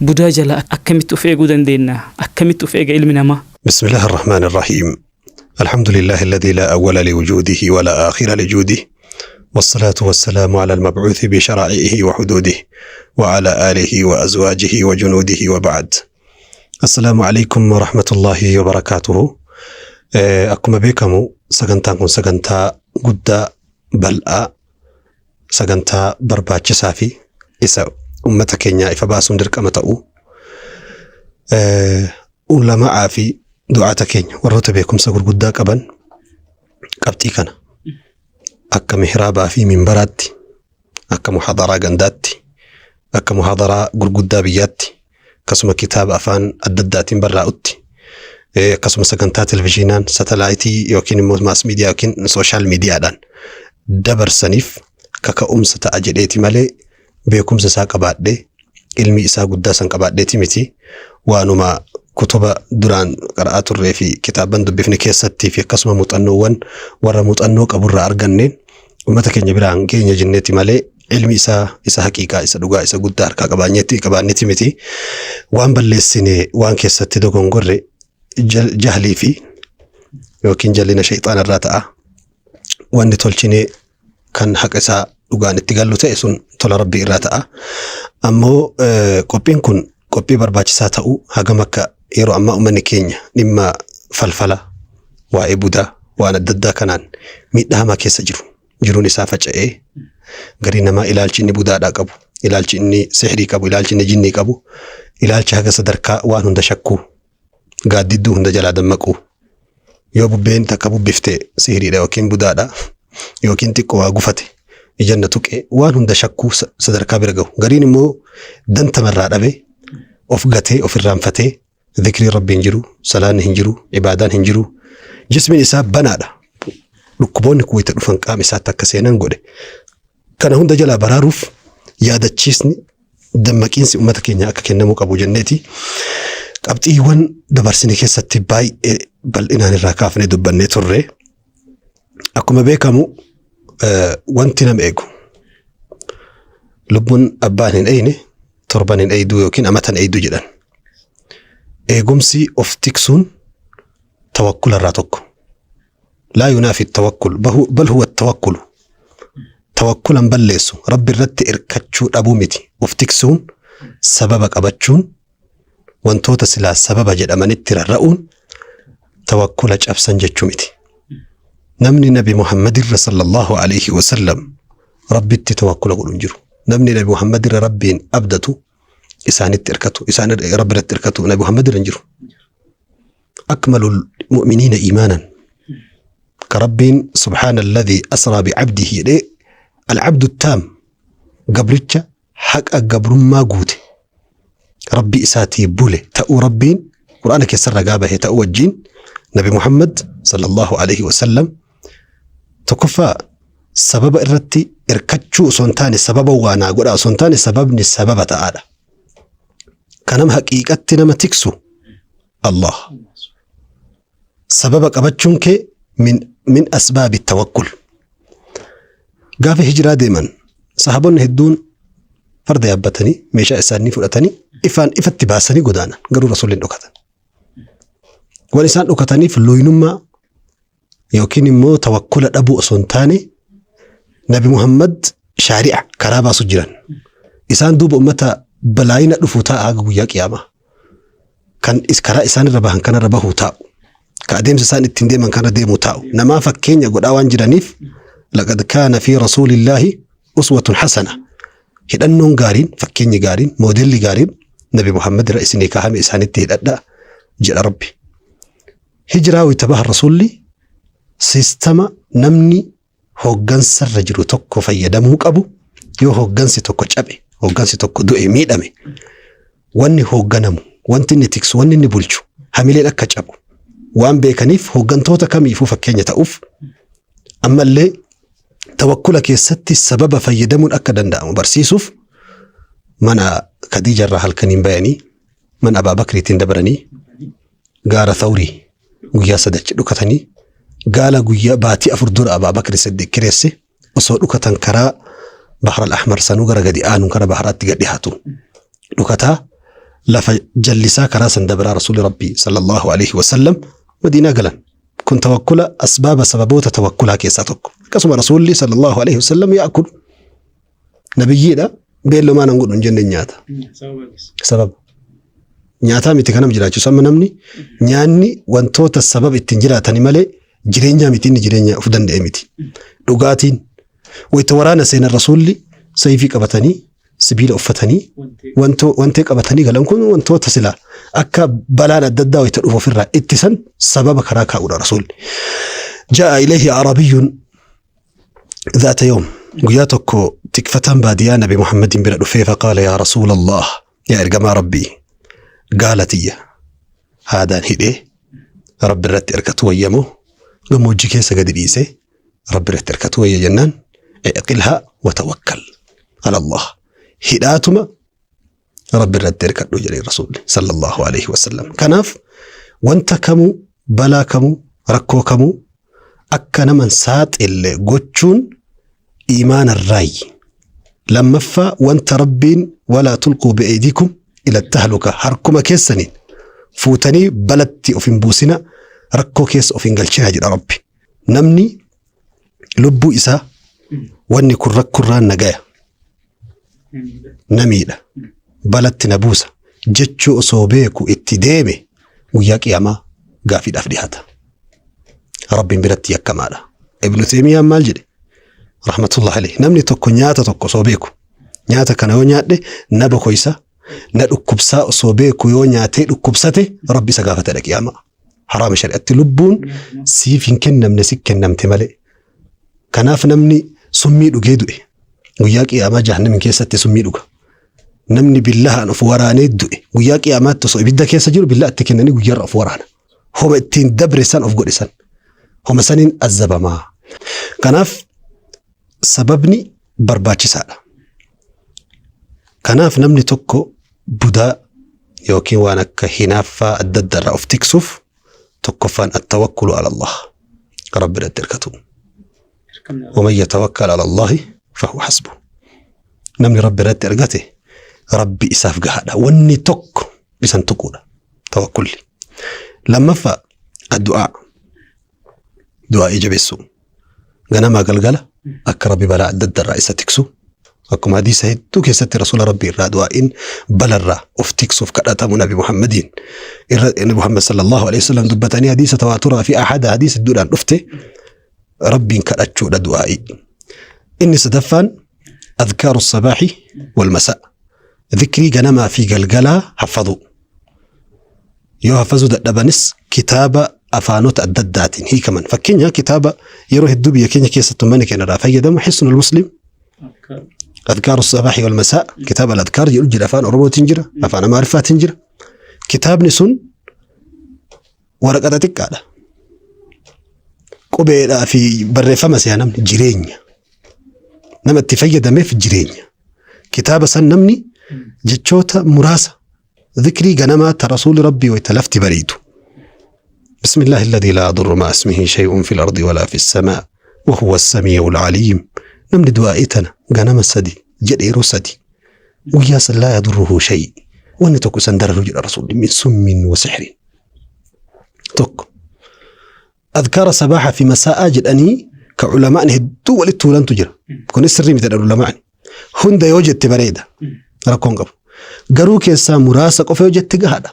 Budaa jalaa akkamitti of eeguu dandeenya? Akkamitti of eega ilmi namaa? بسم الله الرحمن الرحيم. الحمد لله الذي لا أول لوجوده ولا آخر لجوده، والصلاة والسلام على المبعوث بشرائعه وحدوده وعلى آله وأزواجه وجنوده، وبعد. السلام عليكم ورحمة الله وبركاته. Akkuma beekamu sagantaan kun sagantaa guddaa bal'aa, sagantaa barbaachisaa fi isa ummata keenyaa ifa baasuun dirqama ta'u, ulama'aa fi du'aata keenya warroota beekumsa gurguddaa qaban qabxii kana akka mihraabaa fi minbaraatti, akka muhadaraa gandaatti, akka muhadaraa gurguddaa biyyaatti, akkasuma kitaaba afaan adda addaatiin barraa'utti, akkasuma sagantaa televizyiinaan, satalaayitii yookiin immoo mass media yookiin social miidiyaadhaan dabarsaniif kaka'umsa ta'a jedheeti malee beekumsa isaa qabaadhee, ilmi isaa guddaa san qabaadheeti miti. Waanuma kutuba duraan qara'aa turree fi kitaaban dubbifne keessattii fi akkasuma muuxannoowwan warra muuxannoo qaburraa arganneen uummata keenya biraan geenya jenneeti malee ilmi isaa isa haqiiqaa, isa dhugaa, isa guddaa harkaa qabaanneeti miti. Waan balleessine, waan keessatti dogongorre jahlii fi yookiin jallina shayxaana irraa ta'a. Wanni tolchine kan haqa isaa dhugaan itti gallu ta'e sun tola Rabbii irraa ta'a. Ammoo qophiin kun qophii barbaachisaa ta'uu, hagam akka yeroo ammaa uummanni keenya dhimma falfala, waa'ee budaa, waan adda addaa kanaan miidhaa hamaa keessa jiru. Jiruun isaa faca'ee, garii namaa ilaalchi inni budaadhaa qabu, ilaalchi inni sihrii qabu, ilaalchi inni jinnii qabu, ilaalcha haga sadarkaa waan hunda shakkuu, gaaddidduu hunda jalaa dammaquu, yoo bubbeen takka bubbifte sihriidha yookiin budaadha, yookiin xiqqoo waa gufate ijanna tuqee waan hunda shakkuu sadarkaa bira gahu. Gariin immoo dantamarraa dhabe, of gatee, of irraanfatee, dhikrii Rabbii hin jiru, salaanni hin jiru, ibaadaan hin jiru, jismiin isaa banaadha. Dhukkuboonni kun wayita dhufan qaama isaatti akka seenan godhe. Kana hunda jalaa baraaruuf yaadachiisni, dammaqiinsi uummata keenya akka kennamuu qabu jenneeti. Qabxiiwwan dabarsine keessatti baay'ee bal'inaan irraa kaafnee dubbannee turre. Akkuma beekamu wanti nama eegu, lubbuun abbaan hin eeyne torban hin eeyduu yookiin amatan eeyduu jedhan. Eegumsi of tiksuun tawakkula irraa tokko. لا ينافي التوكل، بل هو التوكل. Tawakkulan balleessu, Rabbi irratti irkachuu dhabuu miti. Of tiksuun, sababa qabachuun, wantoota silaa sababa jedhamanitti rarra'uun tawakkula cabsan jechuu miti. Namni Nabi Muhammadirra صلى الله عليه وسلم Rabbitti tawakkula godhu hin jiru. Namni Nabi Muhammadirra Rabbiin abdatu, isaanitti irkatu, isaan Rabbi irratti irkatu Nabi Muhammadirra hin jiru. أكمل المؤمنين إيمانا كربين سبحان الذي أسرى بعبده jedhee العبد التام, gabricha haqa gabrummaa guute, Rabbi isaatii bule ta'uu Rabbiin Qur'aana keessarra gaabahe ta'uu wajjiin Nabi Muhammad صلى الله عليه وسلم tokkoffaa sababa irratti irkachuu osoo hin taane, sababa waanaa godha osoo hin taane, sababni sababa ta'aadha. Kanama haqiiqatti nama tiksu Allah. Sababa qabachuun kee من أسباب التوكل. Gaafa hijiraa deeman sahaabonni hedduun farda yaabbatanii, meeshaa isaanii fudhatanii, ifaan ifatti baasanii godaanan, garuu Rasuulli hin dhokatan. Waan isaan dhokataniif looynummaa yookiin immoo tawakkula dhabuu osoo hin taane, Nabi Muhammad shaari'a karaa baasu jiran. Isaan duuba ummata balaayina dhufu taa'a haga guyyaa qiyaamaa. Kan karaa isaan irra bahan kanarra bahuu taa'u. Ka adeemsa isaan ittiin deeman kanarra deemuu taa'u. Namaa fakkeenya godhaa waan jiraniif, لقد كان في رسول الله أسوة حسنة. Hidhannoon gaariin, fakkeenyi gaariin, moodelli gaariin Nabi Muhammad irra isinii kaahame, isaanitti hidhadhaa jedha Rabbi. Hijiraa wayita bahan Rasuulli siistama namni hooggansarra jiru tokko fayyadamuu qabu, yoo hooggansi tokko cabe, hooggansi tokko du'e, miidhame, wanni hoogganamu, wanti inni tiksu, wanni inni bulchu hamileen akka cabu waan beekaniif, hooggantoota kamiifuu fakkeenya ta'uuf, ammallee tawakkula keessatti sababa fayyadamuun akka danda'amu barsiisuuf, mana Khadiija irraa halkaniin bayanii, mana Abaa Bakriitiin dabaranii, gaara Thawrii guyyaa sadachi dhukatanii, gaala guyyaa baatii 4 dura Abaa Bakri Siddiq kireesse osoo dhukatan, karaa Bahar al-Ahmar sanuu gara gadi aanuun kara baharaatti gad dhiyaatu dhukataa. Lafa jallisaa karaa san dabraa Rasuulli Rabbii sallallahu alaihi wasallam Madiinaa galan. Kun tawakkula asbaaba sababoota tawakkulaa keessaa tokko. Akkasuma Rasuulli sallallahu alaihi wasallam yaakulu nabiyyiidha beellomaa nan godhu hin jenne nyaata. Sababa. Nyaataa miti kanam jiraachisu amma namni nyaanni wantoota sababa ittiin jiraatani malee jireenyaa miti inni jireenya of danda'e miti. Dhugaatiin wayita waraana seenan Rasuulli sayfii qabatanii sibiila uffatanii wantee qabatanii galan kun wantoota sila akka balaan adda addaa wayita dhufu ofirraa ittisan sababa karaa kaa'uudha Rasuulli. Ja'a ilayhi Arabiyyun ذات يوم guyyaa tokko tikfataan baadiyaa Nabi Muhammadin bira dhufee faqaala yaa Rasuulallah yaa ergamaa Rabbii gaala tiyya haadaan hidhee Rabbi irratti erkatu wayyamoo gammoojjii keessa gadi dhiisee Rabbi irratti erkatu wayya jennaan iqilhaa wa tawakkal ala Allah hidhaatuma Rabbi irratti erkadhu jedhee Rasuulli sallallahu alaihi wasallam. Kanaaf wanta kamuu balaa kamuu rakkoo kamuu akka nama hin saaxille gochuun iimaanarraayi. Lammaffaa wanta Rabbiin walaa tulquu bi'aydiikum ila tahluka harkuma keessaniin fuutanii balatti of hin buusina rakkoo keessa of hin galchina jedha Rabbi. Namni lubbuu isaa wanni kun rakkurraan na gaya na miidha balatti na buusa jechuu osoo beeku itti deeme guyyaa qiyaamaa gaafiidhaaf dhiyaata. Rabbiin biratti yakkamaadha. Ibnu Teemiyaan maal jedhe? Rahmatullahi alayhi. Namni tokko nyaata tokko osoo beeku nyaata kana yoo nyaadhe na bokoysa na dhukkubsaa osoo beeku yoo nyaatee dhukkubsate Rabbi isa gaafata qiyaamaa. Haraama shari'atti lubbuun siif hin kennamne si kennamte malee. Kanaaf namni summii dhugee du'e guyyaa qiyaamaa jahannamin keessatti summii dhuga. Namni billahaan of waraanee du'e guyyaa qiyaamaatti osoo ibidda keessa jiru billaa itti kennanii guyyaarra of waraana. Homa ittiin dabre san of godhe san. Homa saniin azabamaa. Kanaaf sababni barbaachisaadha. Kanaaf namni tokko budaa yookiin waan akka hinaaffaa adda addaa irraa of tiksuuf tokkoffaan attawakkulu ala Allah Rabbi irratti hirkatu. Waman yatawakkal ala Allahi fahuwa hasbu. Namni Rabbi irratti argate Rabbi isaaf gahaadha. Wanni tokko isan tuquudha. Tawakkulli. Lammaffaa addu'aa. Du'aa'ii jabeessuu. Ganamaa galgala akka Rabbi balaa adda addaa irraa isa tiksu. Akkuma hadiisa hedduu keessatti Rasuula Rabbii irraa du'aa'iin balarraa of tiksuuf kadhatamu Nabi Muhammadiin irra Nabi Muhammad sallallahu alaihi wasallam dubbatanii hadiisa tawaaturaa fi ahada hadiisa hedduudhaan dhufte Rabbiin kadhachuudha du'aa'ii. Inni sadaffaan adkaaru sabaahi wal masaa. Dhikrii ganamaa fi galgalaa haffaduu. Yoo hafazuu dadhabanis kitaaba afaanota adda addaatiin hiikaman. Fakkeenya kitaaba yeroo hedduu biyya keenya keessatti uummanni keenya irraa fayyadamu Hisnul Muslim Adkaaru Sabaahi wal Masaa kitaaba al-Adkaar jedhu jira afaan Oromootiin jira afaan Amaariffaatiin jira. Kitaabni sun waraqata xiqqaadha. Qubeedhaa fi barreeffama si'a namni jireenya. Nama itti fayyadameef jireenya. Kitaaba san namni jechoota muraasa Dhikrii ganamaa ta Rasuulli Rabbii wayta lafti bariitu. Bismillaahi alladhii laa yadurru ma'a ismihi shay'un fil ardi walaa fis samaa wa huwa as-samii'ul aliim. Namni du'aa'ii tana ganama sadi jedhe yeroo sadi guyyaa san laa yadurruhu shay' wanni tokko isan dararu jedha Rasuulli min summin wa sihrin. Tokko. Adkaara sabaaha fi masaa'aa jedhanii ka ulamaan hedduu walitti tuulantu jira. Kunis sirrii miti jedhan ulamaan. Hunda yoo jette bareeda. Rakkoon qabu. Garuu keessaa muraasa qofa yoo jette gahaadha.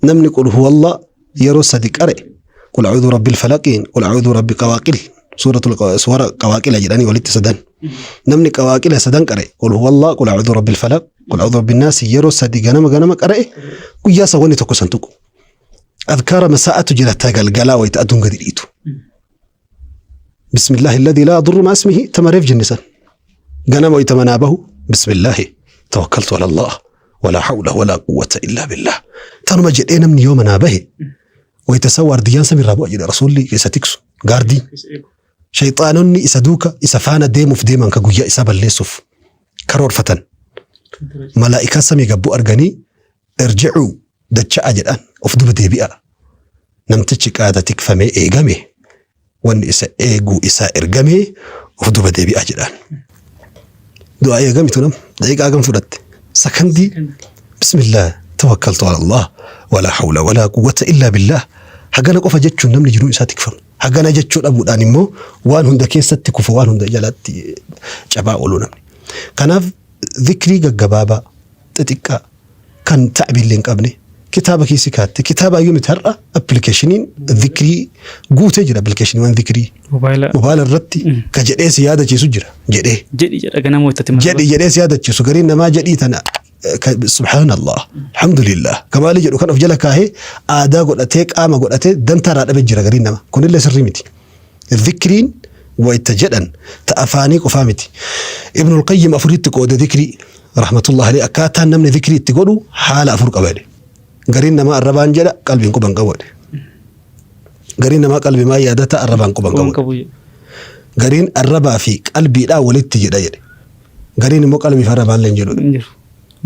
Namni qul huwallah yeroo sadi qare qul a'uudhu rabbil falaqiin qul a'uudhu rabbi qawaaqil suuratul suwara qawaaqila jedhanii walitti sadan. Namni qawaaqila sadan qare qul huwallah qul a'uudhu rabbil falaq qul a'uudhu rabbin naas yeroo sadi ganama ganama qara'e guyyaa san wanni tokko san tuqu. Adkaara masaa'atu jira ta galgalaa wayita aduun gadi dhiitu. Bismillaahi alladhii laa yadurru ma'a ismihi tamareef jenne san. Ganama wayita manaa bahu bismillaahi tawakkaltu ala Allah walaa hawla walaa quwwata illaa billah. Tanuma jedhee namni yoo manaa bahe wayita san waardiyyaan samiirraa bu'a jedhe rasuulli isa tiksu gaardiin. Shayxaanonni isa duuka isa faana deemuuf deeman ka guyyaa isaa balleessuuf karoorfatan. Malaa'ikaa samii gabbuu arganii irji'uu dacha'a jedhaan of duba deebi'a. Namtichi qaada tikfamee eegame wanni isa eeguu isaa ergamee of duba deebi'a jedhaan. Du'aa eegamitu nam daqiiqaa hagam fudhatte sakandii Bismillah tawakkaltu ala Allah wala hawla wala quwwata illa billah. Hagana qofa jechuun namni jiruu isaa tikfamu. Hagana jechuu dhabuudhaan immoo waan hunda keessatti kufa, waan hunda jalatti cabaa oolu namni. Kanaaf zikrii gaggabaabaa xixiqqaa kan ta'biillee hin qabne kitaaba keessa kaatte, kitaaba iyyuu miti, har'a appilikeeshiniin zikrii guutee jira, appilikeeshiniiwwan zikrii Mobaayila mobaayila irratti ka jedhee si yaadachiisu jira jedhee. Jedhi jedha ganama itti Jedhi jedhee si yaadachiisu. Gariin namaa jedhii tana subhaanallah, alhamdulillah, kamaali jedhu kan of jala kaahee aadaa godhatee, qaama godhatee dantaa irraa dhabe jira gariin nama. Kunillee sirrii miti. Zikriin wayta jedhan ta afaanii qofaa miti. Ibnul Qayyim afuritti qoode zikrii, rahmatullah alayhi. Akkaataan namni zikrii itti godhu haala afur qaba jedhe. Gariin namaa arrabaan jedha, qalbiin quban qabu jedhe. Gariin namaa qalbimaa yaadata, arrabaan quban Quban qabu. Qabu jedhe. Gariin arrabaa fi qalbiidhaa walitti jedha jedhe. Gariin immoo qalbii fi arrabaan illee hin jedhu. Hin jiru.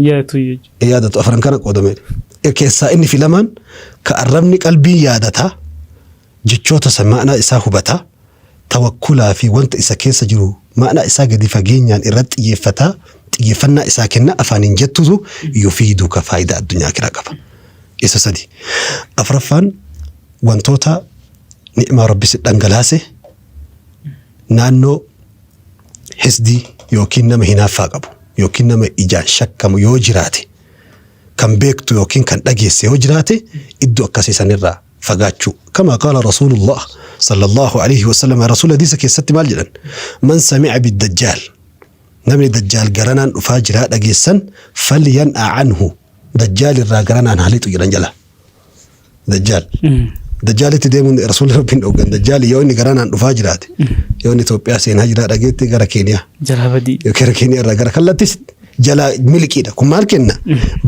Yaadatu jechuudha. Yaadatu. Afran kana qoodame. Keessaa inni filamaan ka arrabni qalbiin yaadataa, jechoota san ma'anaa isaa hubataa, tawakkulaa fi wanta isa keessa jiru ma'anaa isaa gadi fageenyaan irratti xiyyeeffataa, xiyyeeffannaa isaa kenna, afaaniin jettutu yufiiduka, faayidaa addunyaa akiraa qaba. Isa sadi. Afraffaan wantoota ni'maa Rabbi si dhangalaase naannoo hisdii yookiin nama hinaaffaa qabu yookiin nama ijaan shakkamu yoo jiraate, kan beektu yookiin kan dhageesse yoo jiraate, iddoo akkasii sanirraa fagaachuu. Kama qaala Rasuulullah sallallahu alaihi wasallam, Rasuul hadiisa keessatti maal jedhan? Man sami'a biddajjaal, namni dajjaal garanaan dhufaa jiraa dhageessan, falyan'a anhu, dajjaal irraa garanaan haa lixu jedhan jala. Dajjaal. Dajjaalitti deemuun Rasuulli Rabbiin dhooggan. Dajjaali yoo inni garanaan dhufaa jiraate, yoo inni Itoophiyaa seenaa jiraa dhageetti, gara Keeniyaa. Jalaa badii. Yoo gara Keeniyaa irraa gara kallattis jalaa miliqiidha. Kun maal kenna?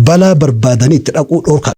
Balaa barbaadanii itti dhaquu dhoorkaa.